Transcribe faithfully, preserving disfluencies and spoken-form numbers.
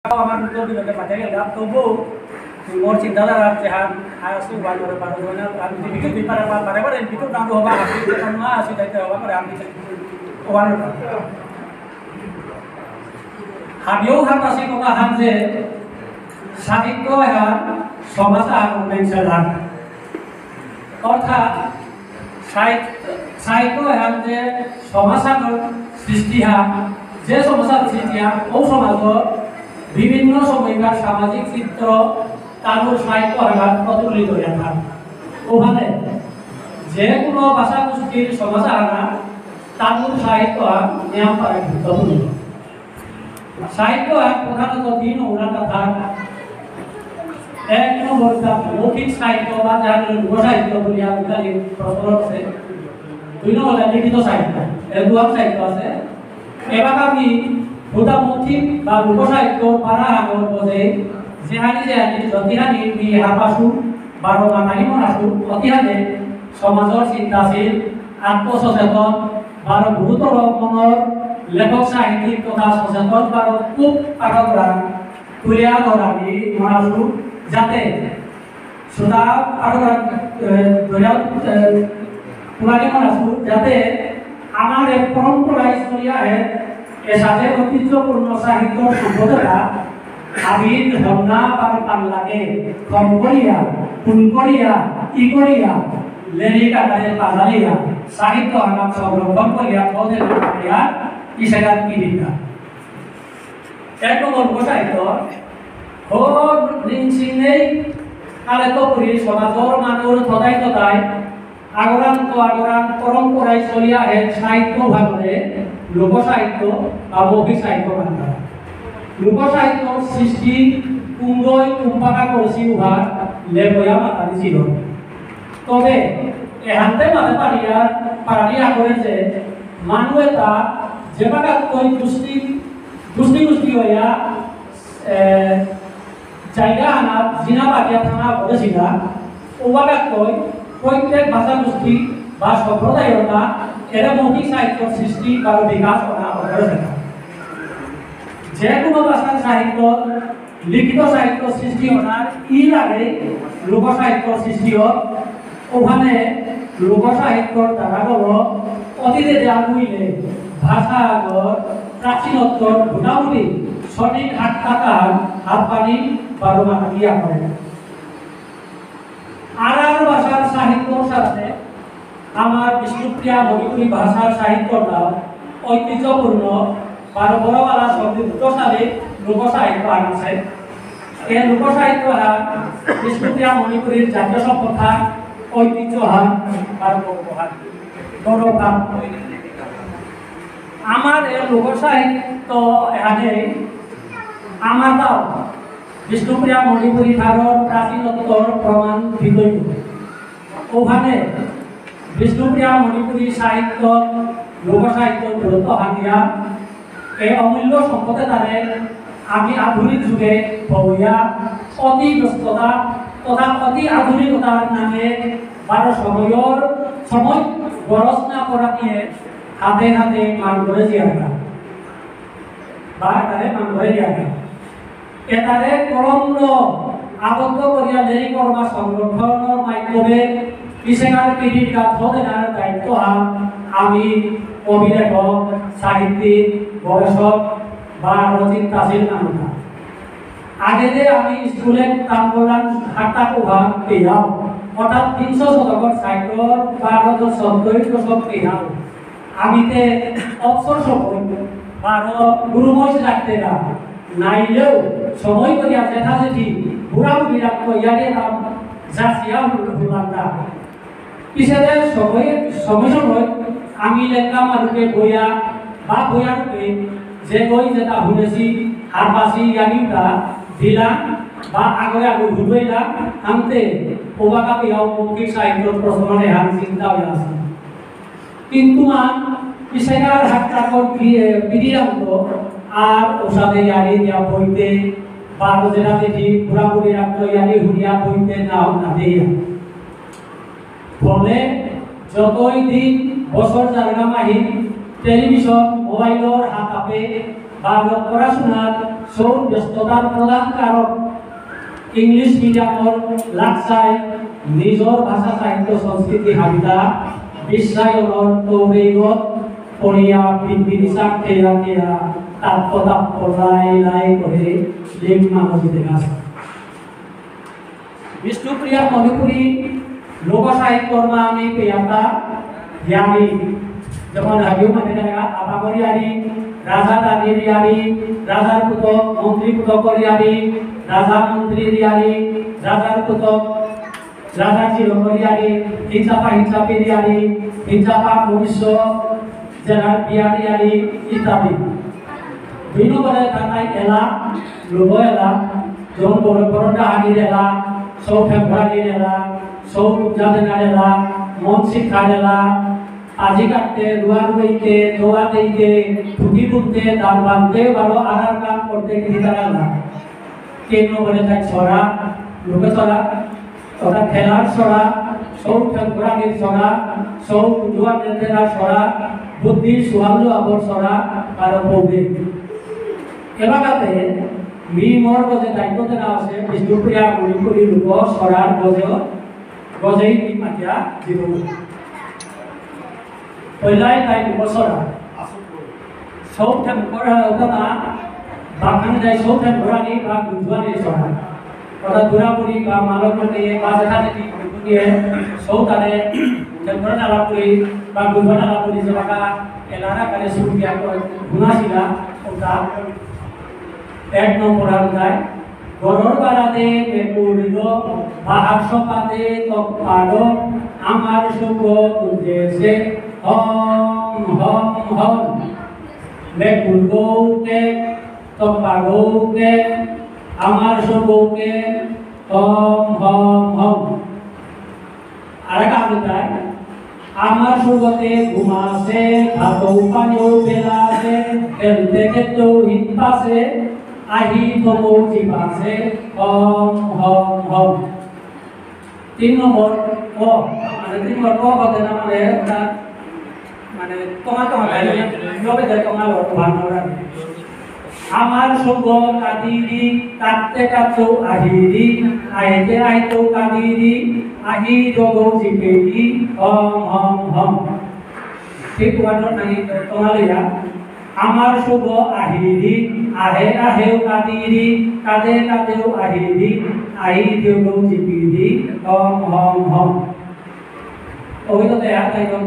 আমার উত্তর দিলে পাঠিয়ে গেলাম, তবু মোর চিন্তাধারা যেহান আসু বাজারে বারো জন, আমি যদি বিদ্যুৎ বিল পারে, বারে বারে বিদ্যুৎ দাম হবা, আমি যেটা না আসি, তাই তো হবা করে আমি ওয়ান। আমিও হাত আসি কথা হান যে সাহিত্য এহান সমাজ আর মেনশন হান। অর্থাৎ সাহিত্য, সাহিত্য এহান যে সমাজ আগর সৃষ্টি হা, যে সমাজ আগর সৃষ্টি হা, ও সমাজর বিভিন্ন সময়কার সামাজিক চিত্র তানুর সাহিত্য হানাত প্রতিফলিত হইয়া থাকে। ওখানে যে কোনো ভাষা গোষ্ঠীর সমাজ হানা তানুর সাহিত্য হান নিয়াম পারে গুরুত্বপূর্ণ। সাহিত্য আর প্রধানত তিন ওনার কথা। এক নম্বর তা মৌখিক সাহিত্য বা যার লোক সাহিত্য বলিয়া আজিকালি প্রচলন আছে। দুই নম্বর লিখিত সাহিত্য। এর দুহান সাহিত্য আছে। এবার আমি হুদা মৌখিক বা লোক সাহিত্য পারা আগর বোঝে যেহানি যেহানি যতিহানি মি হারপাসু বারো মাতানি মনাসু অতিহানে সমাজর চিন্তাশীল, আত্মসচেতন, বারো গুরুতর মনর লেখক সাহিত্যিক তথা সচেতন বারো খুব পাঠকরা তুলিয়া ধরানি মনাসু যাতে সুতা পাঠকরা, এ, ধরিয়া, এ, তুলানি মনাসু যাতে আমার এক পরম্পরায় চলিয়া আহে এসাদে ঐতিহ্যপূর্ণ সাহিত্য সম্পদটা আবির ধর্ণা পার পাল্লাকে কম করিয়া, কুন করিয়া, কি করিয়া, লেরিক আকারে পাজালিয়া, সাহিত্য আনাম সংরক্ষণ করিয়া, পদে না করিয়া, ইসেগাত কি দিতা। এক নম্বর সাহিত্য, হো নিংসিং নেই, কালে তো পুরি সমাজর মানুর থতাই থতাই, আগরান্ত আগরান পরম্পরায় চলিয়া আহে সাহিত্য ভাগরে লোক সাহিত্য বা মৌখিক সাহিত্য ভাগ। লোক সাহিত্য সৃষ্টি কুঙ্গই কুম্পাকা করছি উহার লেপয়া মাতানি ছিল। তবে এহানতে মাতে পারিয়া পারানি আগরে যে মানু এটা যে বাগাত কই গোষ্ঠী গোষ্ঠী গোষ্ঠী হইয়া এ, জায়গা আনা জিনা বাগিয়া থানা বলেছিলা, ওবাগাত কই প্রত্যেক ভাষা গোষ্ঠী বা সম্প্রদায়র না এরা মৌখিক সাহিত্য সৃষ্টি বা বিকাশ করা অগ্রসর। যে কোনো ভাষার সাহিত্য, লিখিত সাহিত্য সৃষ্টি হনার ই লাগে লোক সাহিত্য সৃষ্টি হোক, ওখানে লোক সাহিত্যর ধারাগুলো অতীতে দেয়া হইলে ভাষা আগর প্রাচীনত্বর মোটামুটি সঠিক হাত থাকা হাত পানি বারো মাথা দিয়া করে। আর আর ভাষার সাহিত্যর সাথে আমার বিষ্ণুপ্রিয়া মণিপুরী ভাষার সাহিত্যটা ঐতিহ্যপূর্ণ বারো বড়বালা সমৃদ্ধশালী লোক সাহিত্য আন আছে। এই লোক সাহিত্য হান বিষ্ণুপ্রিয়া মণিপুরীর জাতীয় সভ্যতা ঐতিহ্য হান আর গৌরব হান। গৌরব হান। আমার এই লোক সাহিত্য এখানে আমার তাও বিষ্ণুপ্রিয়া মণিপুরী ঠারর প্রাচীনত্বর প্রমাণ দিতই। ওখানে বিষ্ণুপ্রিয়া মণিপুরী সাহিত্য, লোক সাহিত্য গুরুত্ব হাতিয়া এই অমূল্য সম্পদে তারে আমি আধুনিক যুগে বইয়া অতি ব্যস্ততা তথা অতি আধুনিকতার নামে বারো সময়র সময় গরজ না করা নিয়ে হাতে হাতে মান করে জিয়াগা। বা তারে মান করে জিয়াগা। এতারে কলমলো আবদ্ধ করিয়া লেরি করবা সংরক্ষণর মাধ্যমে পিছেকার পিঢ়ির গাত দেনার দায়িত্ব হান আমি কবি লেখক, সাহিত্যিক, গবেষক বা রচিত তাসিল নামতা। আগে যে আমি স্কুলে তাম্বলান হাতা কোহা পেয়াও, অর্থাৎ বিংশ শতকর সাইকর বারো শব্দই তো সব পেয়াও। আমি তে অবসর সময় বারো গুরুমশ রাখতে না, নাইলেও সময় করিয়া জেঠা জেঠি বুড়া বুড়ি রাখতো ইয়ারে নাম যাচিয়া হুলান্তা। পিছেদে সময়, সময় সময় আমি লেখা মানুষকে বইয়া বা বইয়া রূপে যে বই যেটা হুনেছি, হারপাসি, ইয়ানিটা দিলাম বা আগরে আগে হুবইলাম, আনতে ওবাকা পিয়াও মৌখিক সাহিত্য প্রচলনে হান চিন্তা হয়ে আসে। কিন্তু মা পিছেকার হাত কাপড় দিয়ে বিরিয়াম তো আর ওসাদে ইয়ারি দিয়া বইতে বা রোজেরা দেখি পুরাপুরি রাখতো ইয়ারি হুনিয়া বইতে না না দেইয়া। ফলে যতই দিন বছর জারগা মাহি টেলিভিশন, মোবাইলর হাতাপে বা পড়াশোনার ব্যস্ততার প্রধান কারণ ইংলিশ মিডিয়ামর লাকসাই, নিজর ভাষা সাহিত্য সংস্কৃতি হাবিতা বিশ্বায়নর তৌরেইগত পড়িয়া বিনবিনিসাক খেয়া খেয়া তাপ্প তাপ্প লাই লাই করে লিম মানসিতে গাছ। বিষ্ণুপ্রিয়া মণিপুরী লোকসাহিত্যর মা আমি পেয়াতা য়ারি, যেমন হাবিও মানে জায়গা আপামর য়ারি, রাজা রানীর য়ারি, রাজার পুতক মন্ত্রী পুতকর য়ারি, রাজা মন্ত্রীর য়ারি, রাজার পুতক রাজা চিরকর য়ারি, হিংসাপা হিংসাপির য়ারি, হিংসাপা মনুষ্য জেলার বিয়ার য়ারি ইত্যাদি। দুই নম্বরে থাকায় এলা, লোভ এলা, যেমন বড় বড় ডাহানির এলা, সৌ ফেব্রুয়ারির এলা, সৌ জাতেনার এলা, মন শিক্ষার এলা, আজি কাটতে, রুয়া রুইতে, দোয়া দেইতে, ফুটি বুনতে, দাম বানতে, বারো আধার কাম করতে গিয়ে তারা না। তিন নম্বরে তাই ছড়া, লোকে ছড়া, অর্থাৎ খেলার ছড়া, সৌ ঠাকুরানির ছড়া, সৌ জুয়া নেতেরা ছড়া, বুদ্ধি সুয়াল আবর ছড়া, আর পৌরে। এবাকাতে মি মোর গজে দায়িত্ব দেনা আছে বিষ্ণুপ্রিয়া মণিপুরী লোক ছড়ার গজে, গজেই মি মাতিয়া দিব। পয়লাই তাই বছর সৌ ঠাকুর ওখানা বাখান যায় সৌ ঠাকুরানি বা গুজুয়ানি ছড়া। অর্থাৎ দুরাপুরি বা মালকপুরি বা যেখানে কি দিয়ে সৌ তারে ঠাকুর নালাপুরি বা গুজুয়া নালাপুরি যে বাকা এলারা কালে সুরকিয়া করে ঘুমাসিলা ওটা এক নম্বর আর যায়। গরর বারাদে মেকুরিগ, বাহার সপাদে তকপাগ, আমার সুগ বুঝেছে, হম, হম, হম। মেকুর গৌকে, তকপা গৌকে, আমার সুগৌকে, হম, হম, হম। আরেক আগে যায়। আমার সুগতে ঘুমাসে, ভাতৌ পানিও বেলাসে, খেলতে খেলতেও হিত পাসে, আহি তমৌ জিপাসে, হম, হম, হম। তিন নম্বর ক, মানে তিন নম্বর ক কথা না মানে ওটা মানে তোমার তোমার লগে যায় তোমার ভাবনা। আমার সুগ কাদিরি, কাটতে কাটতেও আহিরি, আইতে আইতেও কাদিরি, আহি যোগৌ জিপেরি, হম হম হম। ঠিক তোমার নাকি তোমার ইয়া। আমার সুগ আহিরি, আহে আহেও কাদিরি, কাদে কাদেও আহিরি, আহি যোগৌ জিপিরি, হম হম হম। ওই তো দেয়া তাই তো।